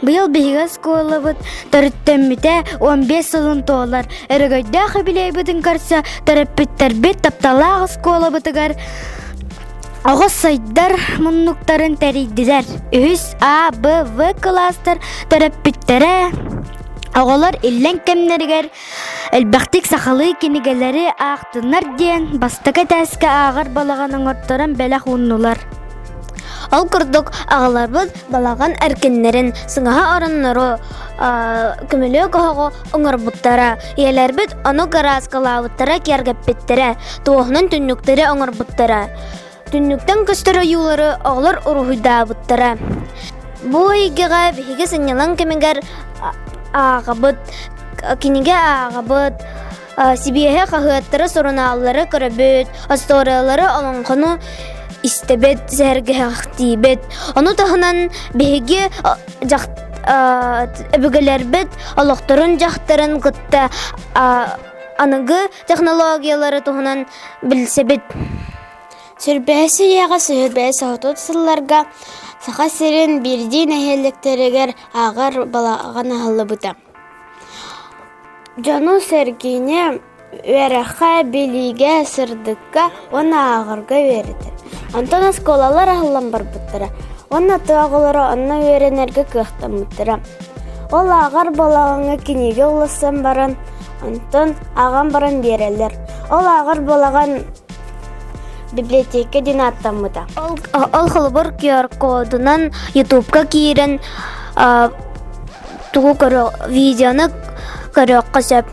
Быйыл биһиги оскуолабыт төрүттэммитэ 15 сылын туолар. Өрөгөйдөөх юбилейбытын көрсө төрөппүттэрбит тапталлаах оскуолабытыгар оҕо сайдар муннуктарын тэрийдилэр. Үһүс А, Б, В кылаастар төрөппүттэрэ оҕолор иллэҥ кэмнэригэр элбэхтик сахалыы кинигэлэри аахтыннар диэн бастакы этээскэ ааҕар балаҕан оҥорторон бэлэх ууннулар. Ол курдук аҕаларбыт балаҕан эркиннэрин, сыҥаһа ороннору, көмүлүөк оһоҕу оҥорбуттара. Ийэлэрбит ону кырааскалаабыттара, киэргэппиттэрэ, туоһунан түннүктэри оҥорбуттара. Түннүктэн көстөр ойуулары оҕолор уруһуйдаабыттара. Бу эйгэҕэ биһиги сынньалаҥ кэмигэр ааҕабыт, кинигэ ааҕабыт, сибиэһэ хаһыаттары, сурунааллары көрөбүт, остуоруйалары, олоҥхону истэбит, сэһэргэхтиибит. Ону таһынан биһиги өбүгэлэрбит олохторун дьахтарын кытта аныгы технологиялары туһунан билсэбит. Сөрбэһэ үйэҕэ сыһыарбэһэ соҕотох сылларга Саха сирин биирдии нэһилиэктэригэр ааҕар балаҕан аһыллыбыта. Дьону-сэргэни үөрэххэ, билиигэ, сырдыкка уонна ааҕарга үөрэтэр. Онтон оскуолалар аһыллан барбыттара уонна тыа оҕолоро онно үөрэнэргэ кыахтаммыттара. Ол ааҕар балаҕаҥҥа кинигэ уларсан баран, онтон ааҕан баран биэрэллэр. Ол ааҕар балаҕан библиотека диэн ааттаммыта. Ол, ол холобур QR-кодунан Ютубка киирэн тугу көрө видеону көрүөххэ сөп.